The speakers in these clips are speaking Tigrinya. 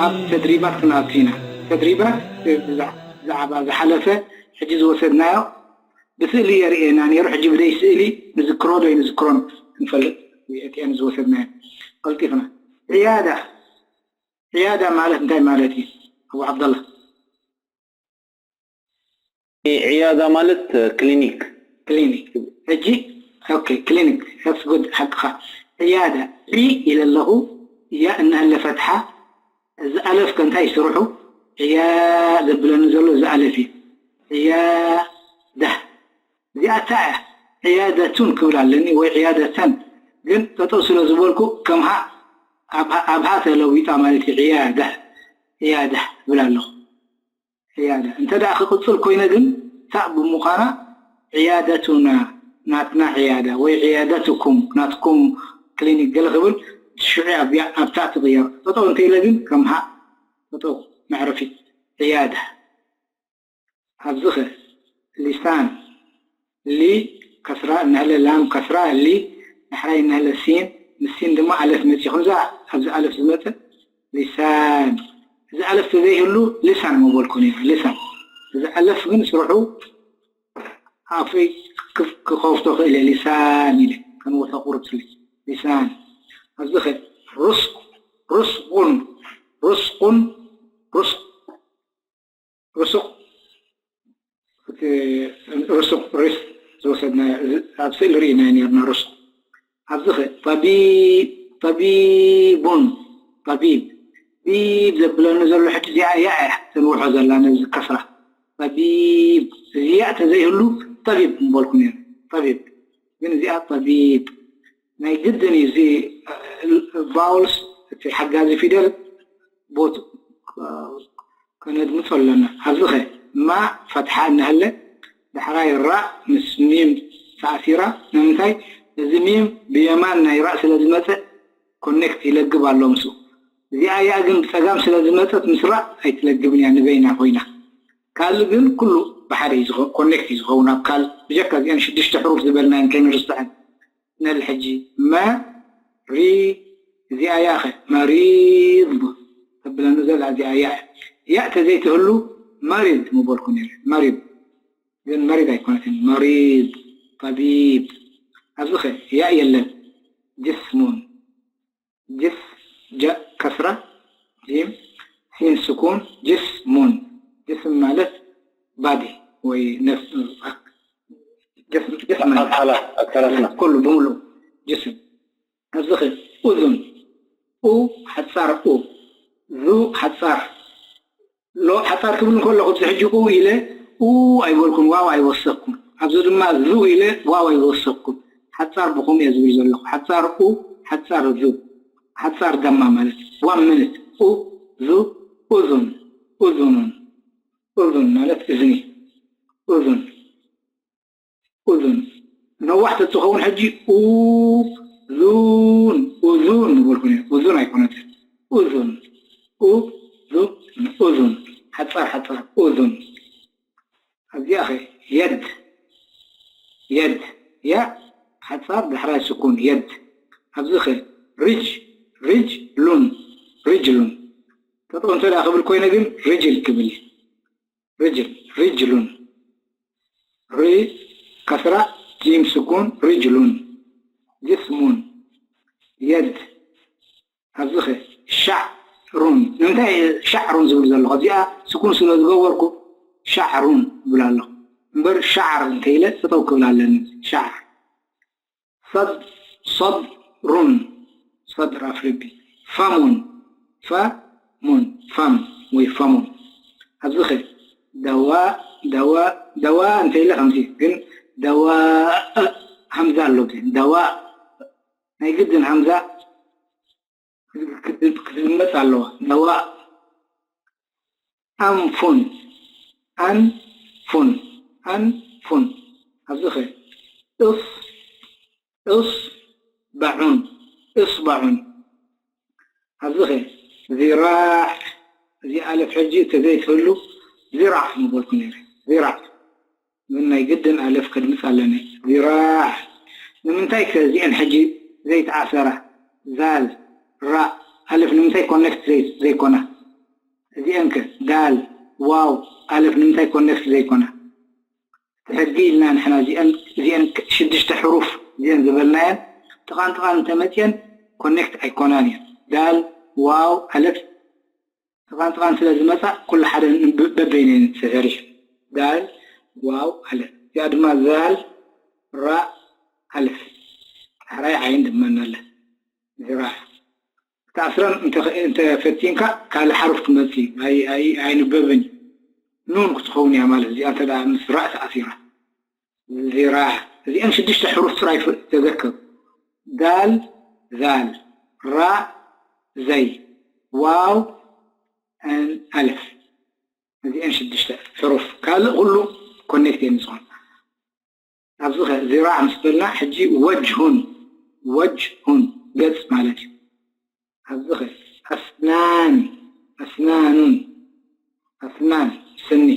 ኣብ ተድሪባት ክንኣቱ ኢና። ተድሪባት ብዛ- ብዛዕባ ዝሓለፈ ሕጂ ዝወሰድናዮ ብስእሊ የርእየና ነይሩ። ሕጂ ብደይ ስእሊ ንዝክሮ ዶ ይንዝክሮን ክንፈልጥ እቲአን ዝወሰድናዮ ቀልጢፍና። ዕያዳ ዕያዳ ማለት እንታይ ማለት እዩ? ኣቡ ዓብደላ። ዕያዳ ማለት ክሊኒክ። ክሊኒክ ሕጂ ኦኬ ክሊኒክ that's good ሓቅኻ። ዕያዳ ዒ ኢለ ኣለኹ። ያ እናሃለ ፈትሓ እዚ ኣለፍ ከ እንታይ ስርሑ? ዕያ ዘብለኒ ዘሎ እዚ ኣለፍ እዩ። ዕያዳ እዚኣ እታ እያ። ዕያደቱን ክብል ኣለኒ ወይ ዕያደተን ግን ጠጠው ስለ ዝበልኩ ከም ሃ ኣብ ሃ ተለዊጣ ማለት እዩ። ዕያዳ ዕያዳ እብል ኣለኹ። ዕያዳ እንተ ደኣ ክቕጽል ኮይነ ግን ታእ ብምዃና ዕያደቱና ናትና ዕያዳ ወይ ዕያደትኩም ናትኩም ክሊኒክ ገለ ክብል ሽዑ ኣብያ ኣብታ ትቕየር። ጠጠው እንተ ኢለ ግን ከም ሃ ጠጠው መዕረፊ ዕያዳ። ኣብዚ ኸ ሊሳን ሊ ከስራ እናሃለ ላም ከስራ ሊ ዳሕራይ እናሃለ ሲን ምስ ሲን ድማ ኣለፍ መፂ። ከምዛ ኣብዚ ኣለፍ ዝመፀ ሊሳን እዚ ኣለፍ ተዘይህሉ ልሳን ምበልኩ ነይረ። ልሳን እዚ ኣለፍ ግን ስርሑ ኣፈይ ክኸፍቶ ክእለ ሊሳን ኢለ ከንወታ ቁርብትሊ ሊሳን ኣብዚ ኸ ሩስቁ ሩስቁን ሩስቁን ሩስቁ ርሱቕ እቲ ርሱቕ ሪስ ዝወሰድናዮ ኣብ ስእሊ ርኢናዮ ነርና። ርሱቕ ኣብዚ ኸ ጠቢቡን ጠቢብ ቢብ ዘብለኒ ዘሎ ሕጂ እዚኣ እያ እያ ተንውሖ ዘላ ነዚ ከስራ ጠቢብ እዚኣ ተዘይህሉ ጠቢብ ምበልኩ ነይሩ። ጠቢብ ግን እዚኣ ጠቢብ ናይ ግድን እዩ። እዚ ቫውልስ እቲ ሓጋዚ ፊደል ቦት ከነድምፆ ኣለና። ኣብዚ ኸ ማ ፈትሓ እናሃለ ዳሕራይ ራእ ምስ ሚም ተኣሲራ ንምንታይ እዚ ሚም ብየማን ናይ ራእ ስለ ዝመፀ ኮኔክት ይለግብ ኣሎ ምስኡ። እዚኣ እያ ግን ብፀጋም ስለ ዝመፀት ምስ ራእ ኣይትለግብን እያ ንበይና ኮይና። ካልእ ግን ኩሉ ብሓደ እዩ ኮኔክት እዩ ዝኸውን ኣብ ካልእ ብጀካ እዚአን ሽዱሽተ ሕሩፍ ዝበልናየን ከይንርስዐን። ነል ሕጂ መ ሪ እዚኣ ያኸ መሪብ ተብለኒ ዘላ እዚኣ ያ ያ ተዘይትህሉ መሪድ ምበልኩ ነይረ። መሪድ ግን መሪድ ኣይኮነትን። መሪድ ጠቢብ ኣብዚ ኸ ያ የለን። ጅስሙን ጅስ ጀ ከስራ ጂም ሲን ስኩን ጅስሙን ጅስም ማለት ባዲ ወይ ነፍስ ጅስም ጅስም ማለት ኣካላት ኣካላትና ኩሉ ብምሉ ጅስም ኣብዚ ኸ ኡዙን ኡ ሓጻር ኡ ዙ ሓጻር ሎ ሓጻር ክብል እንከለኹ ኣብዚ ሕጂ ቁ ኢለ ኡ ኣይበልኩን ዋው ኣይወሰኽኩን ኣብዚ ድማ ዙ ኢለ ዋው ኣይወሰኽኩን ሓጻር ብኹም እየ ዝብል ዘለኹ ሓጻር ኡ ሓጻር ዙ ሓጻር ደማ ማለት ዋን ምንት ኡ ዙ ኡዙን ኡዙኑን ኡዙን ማለት እዝኒ ኡዙን ኡዙን ነዋሕ ተትኸውን ሕጂ ኡዙን ኡዙን ምበልኩ ነይረ። ኡዙን ኣይኮነትን ኡዙን ኡዙን ኡዙን ሓፃር ሓፃር ኡዙን ኣብዚኣ ኸ የድ የድ ያ ሓፃር ዳሕራይ ስኩን የድ ኣብዚ ኸ ሪጅ ሪጅ ሉን ሪጅሉን ጠጠው እንተ ክብል ኮይነ ግን ሪጅል ክብል እየ ርጅል ርጅሉን ሪ ከስራ ጂም ስኩን ርጅሉን ጅስሙን የድ ኣብዚ ኸ ሻዕሩን ንምንታይ ሻዕሩን ዝብል ዘለኹ እዚኣ ስኩን ስለ ዝገበርኩ ሻዕሩን ይብል ኣለኹ እምበር ሻዕር እንተኢለ ጠጠው ክብል ኣለኒ ሻዕር ሰድሩን ሰድር ኣፍልቢ ፈሙን ፈሙን ፈም ወይ ፈሙን ኣብዚ ኸ ደዋ ደዋ ደዋ እንተ ኢለ ከምዚ ግን ደዋ ሃምዛ ኣሎ ደዋ ናይ ግድን ሃምዛ ክትድመፅ ኣለዋ ደዋ ኣንፉን ኣንፉን ኣንፉን ኣብዚ ኸ እስ እስባዑን እስባዑን ኣብዚ ኸ ዚራዕ እዚ ኣለፍ ሕጂ ተዘይትህሉ ዚራዕ ምበልኩ ነይረ ዚራዕ ግን ናይ ግድን ኣለፍ ከድምፅ ኣለኒ ዚራዕ ንምንታይ ከ እዚአን ሕጂ ዘይተኣሰራ ዛል ራእ ኣለፍ ንምንታይ ኮኔክት ዘይኮና እዚአን ከ ዳል፣ ዋው፣ ኣለፍ ንምንታይ ኮኔክት ዘይኮና? እቲ ሕጊ ኢልና ንሕና እዚአን እዚአን ሽዱሽተ ሕሩፍ እዚአን ዝበልናየን ጥቓን ጥቓን እንተመፅየን ኮኔክት ኣይኮናን እየን። ዳል፣ ዋው፣ ኣለፍ ጥቓን ጥቓን ስለ ዝመፃ ኩሉ ሓደ በበይነን ተሰሪሑ። ዳል፣ ዋው፣ ኣለፍ። እዚኣ ድማ ዛል፣ ራ፣ ኣለፍ። ዳሕራይ ዓይን ድማ እናለ ዝራዕ። ክትኣስረን እንተፈቲንካ ካልእ ሓሩፍ ክመጽእ ኣይንበብን እዩ። ኑን ክትኸውን እያ ማለት እዚኣ እንተ ምስ ራእ ተኣሲራ። ዚራዕ። እዚአን ሽዱሽተ ሕሩፍ ጥራይ ተዘከሩ። ዳል፣ ዛል፣ ራእ፣ ዘይ፣ ዋው፣ ኣልፍ። እዚአን ሽዱሽተ ሕሩፍ ካልእ ኩሉ ኮኔክት እየን ዝኾን። ኣብዚ ኸ ዚራዕ ምስ በልና ሕጂ ወጅሁን፣ ወጅሁን ገጽ ማለት እዩ። ኣብዚ ኸ ኣስናን፣ ኣስናኑን፣ ኣስናን ስኒ፣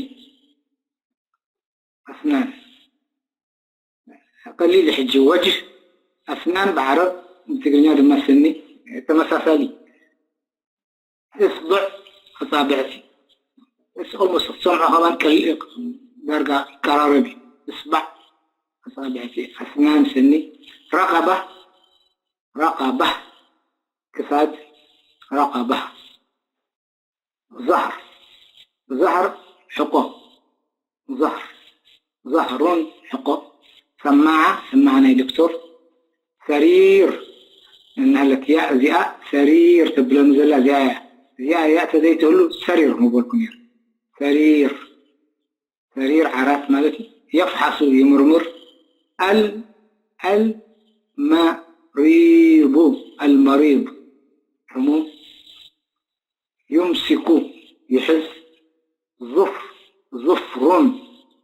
ኣስናን ቀሊል። ሕጂ ወጅህ፣ ኣስናን ብዓረብ፣ ብትግርኛ ድማ ስኒ ተመሳሳሊ። እስቡዕ ኣጻብዕቲ። እስ ኦልሞስት ክትሰምዖ ከማን ቀሊል እዩ፣ ዳርጋ ይቀራረብ እዩ። እስባዕ ኣጻብዕቲ፣ ኣስናን ስኒ። ረቐባ፣ ረቐባ ክሳድ፣ ረቐባ። ዛህር፣ ዛህር ሕቆ። ظهر ظهر ሕቆ። ሰማዓ ሰማዓ ናይ ዶክተር። ሰሪር እናሃለት እያ እዚኣ ሰሪር ተብለኒ ዘላ እዚኣ እያ። እዚኣ እያ ተዘይትህሉ ሰሪር ምበልኩ ነይሩ። ሰሪር ሰሪር ዓራት ማለት እዩ። የፍሓሱ ይምርምር። ኣል ኣል መሪቡ ኣልመሪብ ሕሙም። يمسك ይሕዝ። ظفر ظفر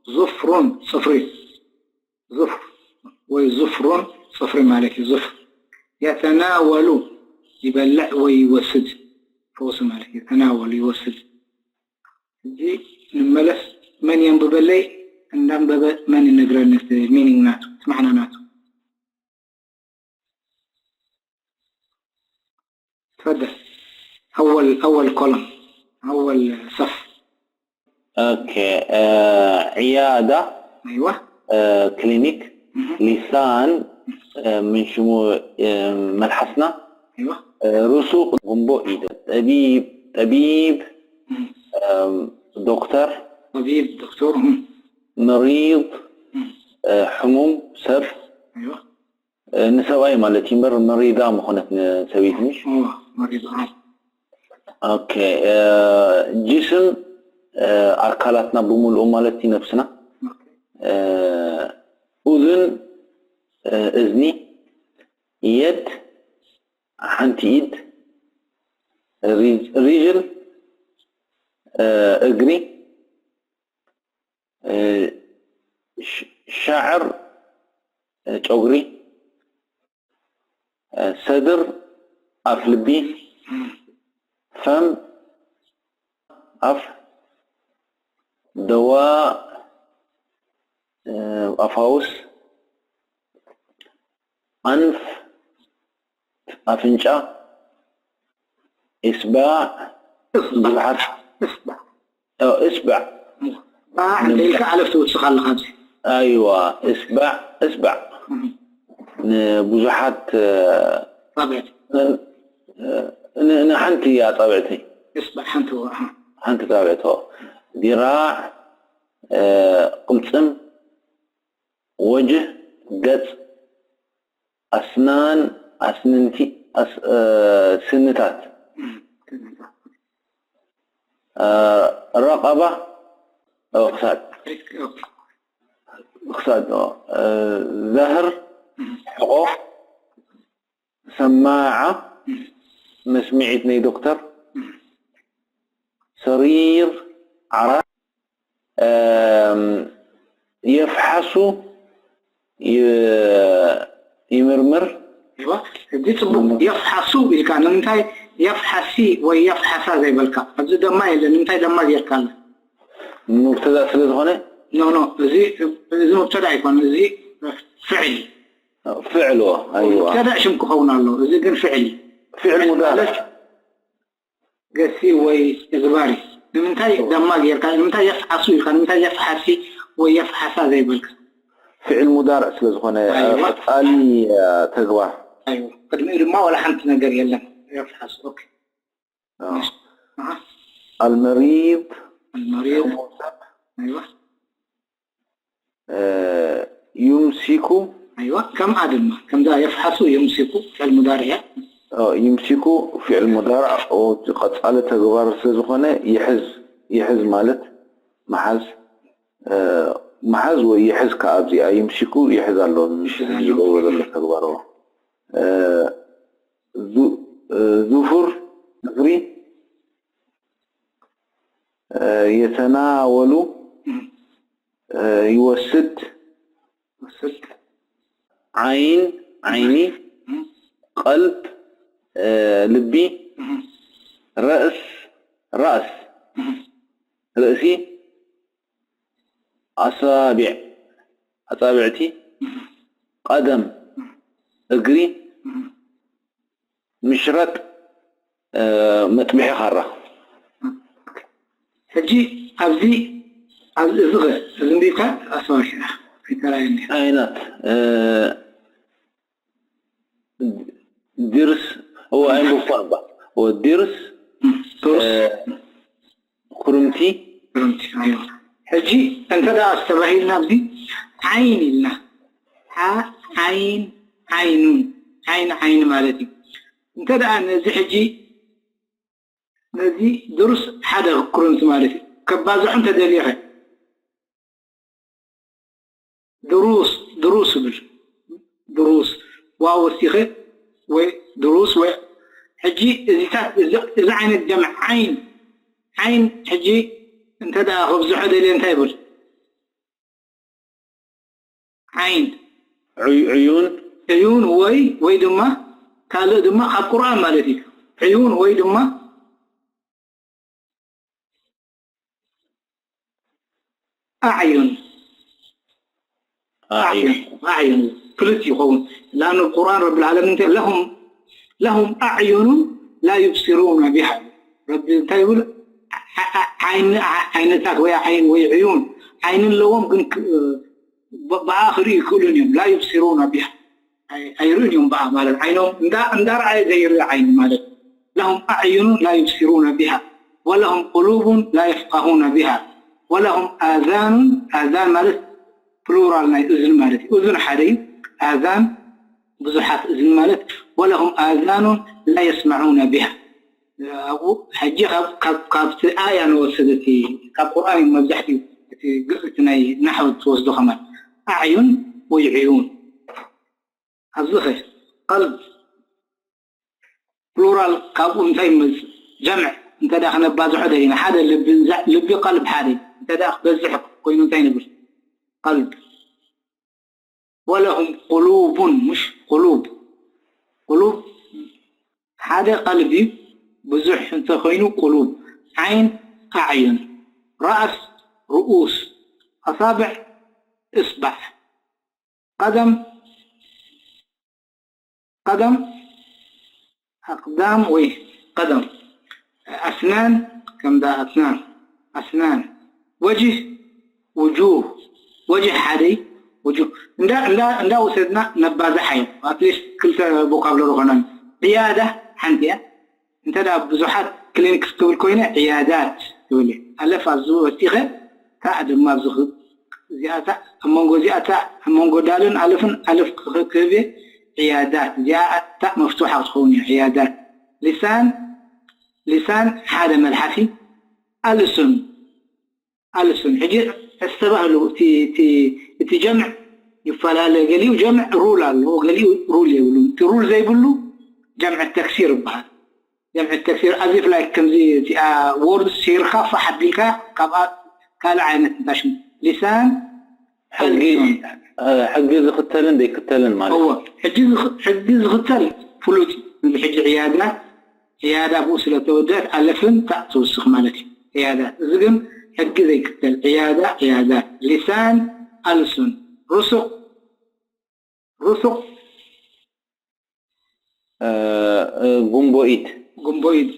ظفر ጽፍሪ። ظفر ወይ ظفر ጽፍሪ ማለት እዩ። ظفر يتناول ይበልዕ ወይ ይወስድ። ፈውሲ ማለት يتناول ይወስድ። ሕጂ ንመለስ። መን የንብበለይ? እንዳንበበ መን ይነግረኒ እቲ ሚኒንግ ናቱ፣ እቲ ማዕና ናቱ። تفضل. أول أول كولوم أول صف. اوكي آه عيادة أيوة. آه كلينيك لسان آه من شمو آه ملحسنا أيوة. آه رسوق غنبو إيدا طبيب طبيب آه دكتور طبيب دكتور هم. مريض آه حموم سب أيوة. ንሰብኣይ ማለት እዩ እምበር መሪዳ ምኾነት ንሰበይቲ ምሽ أوه مريض عام. ኦኬ ጅስም ኣካላትና ብምልኡ ማለት እዩ ነብስና أوكي. ኡዝን እዝኒ የድ ሓንቲ ኢድ ሪጅል እግሪ ሻዕር ጨጉሪ ሰድር ኣፍ ልቢ ፈም ኣፍ ደዋ ኣፋውስ ኣንፍ ኣፍንጫ ኢስባዕ ብዙሓት እስባዕ እስባዕ ባዕ እንተ ኢልካ ኣለፍ ትውስኽ ኣለኻ ኣብዚ ኣይዋ እስባዕ እስባዕ ንብዙሓት ጣብዕቲ ንሓንቲ ኣጻብዕቲ እስባዕ ሓንቲ ሓንቲ ጣብዕቲ ዲራዕ ቅልጽም ወጅህ ገጽ ኣስናን ኣስንንቲ ስንታት ረቐባ ክሳድ ክሳድ ዛህር ሕቆ ሰማዓ መስሚዒት ናይ ዶክተር ሰሪር ዓራት የፍሓሱ ይምርምር እዚ ፅቡቅ የፍሓሱ ኢልካ ንምንታይ የፍሓሲ ወይ የፍሓሳ ዘይበልካ ኣብዚ ደማ የለ ንምንታይ ደማ ጌርካ ኣለ ሙብተዳ ስለ ዝኾነ ኖ ኖ እዚ እዚ ሙብተዳ ኣይኮነ እዚ ፍዕል ፍዕል ኣይዋ ሙብተዳ ሽም ክኸውን ኣሎ እዚ ግን ፍዕል ፍዕል ሙዳረዕ ገሲ ወይ ተግባሪ ንምንታይ ደማ ጌርካ ንምንታይ የፍሓሱ ኢልካ ንምንታይ የፍሓሲ ወይ የፍሓሳ ዘይበልካ? ፍዕል ሙዳርዕ ስለ ዝኾነ ኣይዋ። ቀጻሊ ተግባር። ኣይዋ። ቅድሚኡ ድማ ዋላ ሓንቲ ነገር የለን። የፍሓሱ። ኦኬ። ኣዎ። ኣልመሪድ المريض. ኣይዋ። ዩምሲኩ ኣይዋ። ከምኣ ድማ ከምዛ የፍሓሱ يمسك فعل مضارع እያ። ዩምሲኩ ፍዕል ሙዳርዕ ቀጻሊ ተግባር ስለ ዝኾነ ይሕዝ ይሕዝ ማለት መሓዝ መሓዝ ወይ ይሕዝ ከኣ ኣብዚኣ ዩምሲኩ ይሕዝ ኣሎ ዝገብሮ ዘሎ ተግባር ዙፉር ዙፍሪ የተናወሉ ይወስድ ወስድ ዓይን ዓይኒ ቀልብ ልቢ ረእስ ራእስ ርእሲ ኣሳቢዕ ኣጻብዕቲ ቀደም እግሪ ምሽረጥ መጥብሒ ካራ ሕጂ ኣብዚ ኣብዚ እዚ ኸ እዚ እንዲካ ኣስማሽ ኣይተራየኒ ዓይናት ድርስ እዎ ኣይንብኳ እባ እዎ ድርስ ቱርስ ኩርምቲ ሕጂ እንተ ደኣ ኣስተባሂልና ኣብዚ ዓይን ኢልና ዓይን ዓይኑን ዓይን ዓይኒ ማለት እዩ። እንተ ደኣ ነዚ ሕጂ ነዚ ድሩስ ሓደ ክኩርምቲ ማለት እዩ። ከባዝሖ እንተ ደሊኸ ድሩስ ድሩስ እብል ድሩስ ዋው ወሲኸ ወይ ድሩስ ወይ ሕጂ እዚታት እዚ ዓይነት ጀምዕ ዓይን ዓይን ሕጂ እንተ ደኣ ከብዝሖ ደልየ እንታይ ይብል ዓይን ዕዩን ዕዩን ወይ ወይ ድማ ካልእ ድማ ካብ ቁርኣን ማለት እዩ ዕዩን ወይ ድማ ኣዕዩን ኣዕዩን ክልት ይኸውን ላኑ ቁርኣን ረብ ልዓለሚን ለሁም ለሁም ኣዕዩኑን ላ ዩብሲሩና ቢሃ ረቢ እንታይ ይብል ዓይኒ ዓይነታት ወይ ዓይን ወይ ዕዩን ዓይኒ ኣለዎም ግን ብኣ ክርኢ ይክእሉን እዮም ላ ዩብሲሩና ቢሃ ኣይርእን እዮም ብኣ ማለት ዓይኖም እንዳረኣየ ዘይርኢ ዓይኒ ማለት ለሁም ኣዕዩኑን ላ ዩብሲሩና ቢሃ ወለሁም ቁሉቡን ላ የፍቃሁና ቢሃ ወለሁም ኣዛኑን ኣዛን ማለት ፕሉራል ናይ እዝን ማለት እዩ እዝን ሓደ እዩ ኣዛን ብዙሓት እዝን ማለት ወለሁም ኣዛኑን ላ የስማዑና ቢሃ ኣብኡ ሕጂ ካብቲ ኣያ ንወስድ እቲ ካብ ቁርኣን እዩ መብዛሕትኡ እቲ ናይ ናሕው ትወስዶ ከማን ኣዕዩን ወይ ዕዩን ኣብዚ ኸ ቀልብ ፕሉራል ካብኡ እንታይ ይመጽእ ጀምዕ እንተ ደኣ ክነባዝሖ ደሊና ሓደ ልቢ ልቢ ቀልብ ሓደ እንተ ደኣ ክበዝሕ ኮይኑ እንታይ ንብል ቀልብ ولهم قلوب مش قلوب قلوب ሓደ ቀልቢ ብዙሕ እንተኾይኑ قلوب ዓይን ኣዕዩን رأس رؤوس أصابع إصبع قدم قدم أقدام ወይ قدم أسنان ከምዛ أسنان أسنان وجه وجوه وجه ሓደ እዩ وجوه እንዳ እንዳ እንዳ ወሰድና ነባዝሓ እዩ ኣትሊስት ክልተ ቮካብለሪ ኾነን ዕያዳ ሓንቲ እያ እንተ ደኣ ብዙሓት ክሊኒክስ ክብል ኮይነ ዕያዳት ትብል እየ ኣለፍ ኣብዚ ወሲኸ ታእ ድማ ኣብዚ እዚኣታ ኣብ መንጎ እዚኣታ ኣብ መንጎ ዳልን ኣለፍን ኣለፍ ክህብ እየ ዕያዳት እዚኣ ታእ መፍቱሓ ክትኸውን እያ ዕያዳት ሊሳን ሊሳን ሓደ መልሓሲ ኣልሱን ኣልሱን ሕጂ ኣስተባህሉ እቲ ጀምዕ ይፈላለ ገሊኡ ጀምዕ ሩል ኣለዎ ገሊኡ ሩል የብሉ እቲ ሩል ዘይብሉ ጀምዕ ተክሲር ይበሃል ጀምዕ ተክሲር ኣዚፍ ላይክ ከምዚ እቲኣ ወርድ ሲርካ ፋሕ ኣቢልካ ካብኣ ካልእ ዓይነት እንታይ ሽሙ ሊሳን ሕጊ ዝኽተልን ዘይክተልን ማለት እዎ ሕጂ ዝኽተል ፍሉጥ እዚ ሕጂ ዕያዳ ዕያዳ ብኡ ስለ ተወደአት ኣለፍን ታእ ትውስኽ ማለት እዩ ዕያዳ እዚ ግን ሕጊ ዘይክተል ዕያዳ ዕያዳ ሊሳን ኣልሱን ሩሱቕ ሩሱቕ ጉንቦ ኢድ ጉንቦ ኢድ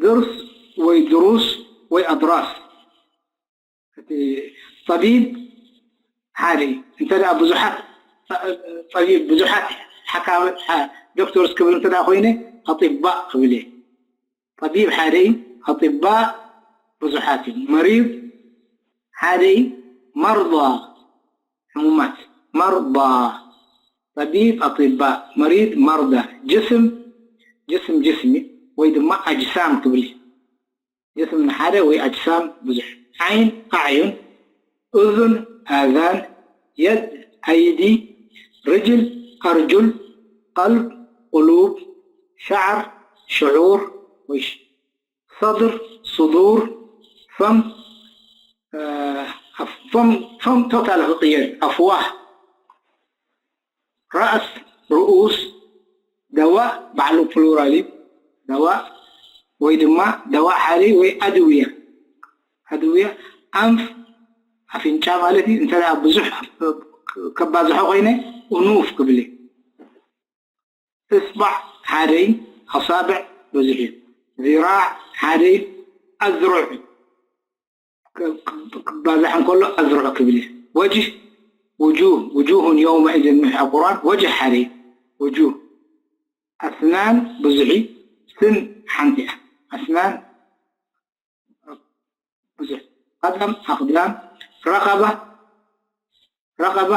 ድርስ ወይ ድሩስ ወይ ኣድራስ። እቲ ጠቢብ ሓደ እዩ። እንተ ደኣ ብዙሓት ጠቢብ፣ ብዙሓት ሓካም ዶክተርስ ክብል እንተ ደኣ ኮይነ፣ ኣጢባእ ክብል እየ። ጠቢብ ሓደ እዩ፣ ኣጢባእ ብዙሓት እዩ። መሪድ ሓደ እዩ፣ መርዳ ሕሙማት። መርዳ፣ ጠቢብ፣ ኣጢባእ፣ መሪድ፣ መርዳ። ጅስም፣ ጅስም ጅስሚ ወይ ድማ ኣጅሳም ክብል እዩ። ጅስም ንሓደ ወይ ኣጅሳም ብዙሕ። ዓይን፣ ኣዕዩን፣ እዙን፣ ኣዛን፣ የድ፣ ኣይዲ፣ ርጅል፣ ኣርጁል፣ ቀልብ፣ ቁሉብ፣ ሸዓር፣ ሽዑር ወይ ሰድር፣ ሱዱር፣ ፈም፣ ፈም፣ ፈም ቶታል ክቕየር፣ ኣፍዋህ፣ ራእስ፣ ርኡስ፣ ደዋእ ባዕሉ ፕሉራል እዩ። ደዋእ ወይ ድማ ደዋእ ሓደ ወይ ኣድውያ። ኣድውያ ኣንፍ፣ ኣፍንጫ ማለት እዩ። እንተ ደኣ ብዙሕ ከባዝሖ ኮይነ፣ ኡኑፍ ክብል እዩ። እስባዕ ሓደ እዩ፣ ኣሳብዕ ብዙሕ እዩ። ዚራዕ ሓደ እዩ፣ ኣዝሩዕ ክባዛሕ እንከሎ ኣዝሩዕ ክብል እዩ። ወጅህ፣ ውጁህ፣ ውጁሁን የውመኢዝን ኣብ ቁርኣን ወጅህ ሓደ እዩ። ውጁህ። ኣስናን ብዙሕ እዩ፣ ስን ሓንቲ እያ። ኣስናን ብዙሕ። ቀደም፣ ኣቕዳም፣ ረቐባ፣ ረቐባ፣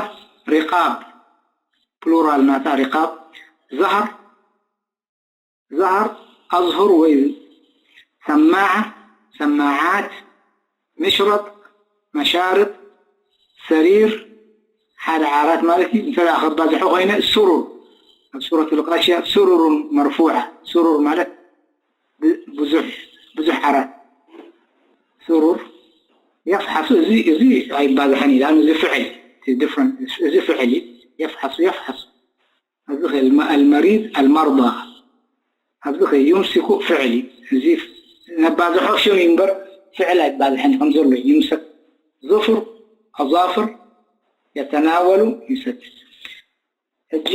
ሪቓብ፣ ፕሉራል ናታ ሪቓብ፣ ዛህር፣ ዛህር፣ ኣዝሁር ወይ ሰማዓ፣ ሰማዓት፣ ምሽረጥ፣ መሻርጥ፣ ሰሪር፣ ሓደ ዓራት ማለት እዩ። እንተ ደኣ ከባዝሖ ኮይነ፣ ሱሩር፣ ኣብ ሱረት ልቃሽያ፣ ሱሩሩን መርፉዓ፣ ሱሩር ማለት ብ-፣ ብዙሕ፣ ብዙሕ ዓራት፣ ሱሩር፣ የፍሓሱ፣ እዚ፣ እዚ ኣይባዝሐን እዩ፣ ለኣኑ እዚ ፍዕል፣ እቲ ዲፍረንት፣ እዚ ፍዕል እዩ፣ የፍሓሱ፣ የፍሓሱ። ኣብዚ ኸ፣ ኣልመ-፣ ኣልመሪድ፣ ኣልመርዳ። ኣብዚ ኸ፣ ዩምሲኩ ፍዕል እዩ። እዚ ነባዝሖ ሽም እዩ እምበር፣ ፍዕል ኣይባዝሐን ከም ዘሎ እዩ። ይምሰክ፣ ዙፍር፣ ኣዛፍር፣ የተናወሉ፣ ይሰድድ። ሕጂ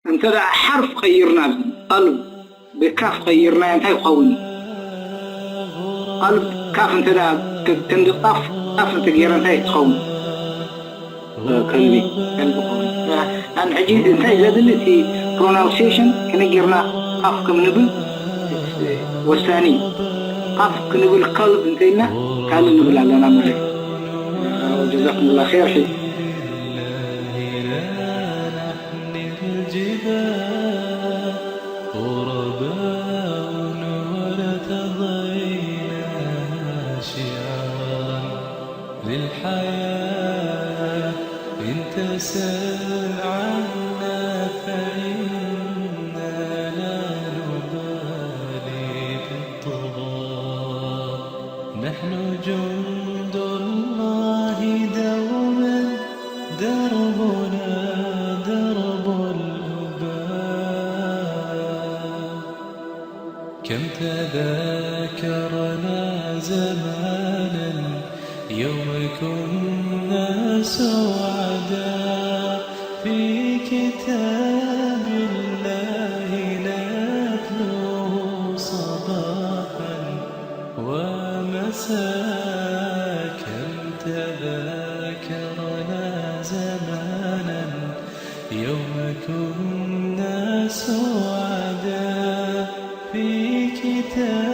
እንተ ደኣ ሓርፍ ቀይርና፣ ቀልብ ብካፍ ቀይርናዮ እንታይ ክኸውን እዩ? ቀልብ ካፍ እንተ ደኣ ክ-፣ ክንዲ ቃፍ፣ ቃፍ እንተ ገይረ እንታይ ትኸውን? ከልቢ፣ ከልቢ ክኸውን። ኣን ሕጂ እንታይ ዘድሊ እቲ ፕሮናውንሲዬሽን ክንጊርና ቃፍ ከም ንብል ወሳኒ እዩ። ቃፍ ክንብል ከልብ እንተ ኢልና ካልእ ንብል ኣለና ማለት እዩ። ጀዛኩሙላህ ኸይር። ሕጂ الجبال غرباء وارتضينا شعارا للحياة. إن تسل عنا فإنا لا نبالي بالطغى. نحن جند الله دوما، دربنا درب الأباء. كم تذاكرنا زمانا يوم كنا سعداء، في كتاب الله نتلوه صباحا ومساء. كم تذاكرنا زمانا يوم كنا سعداء، في كتاب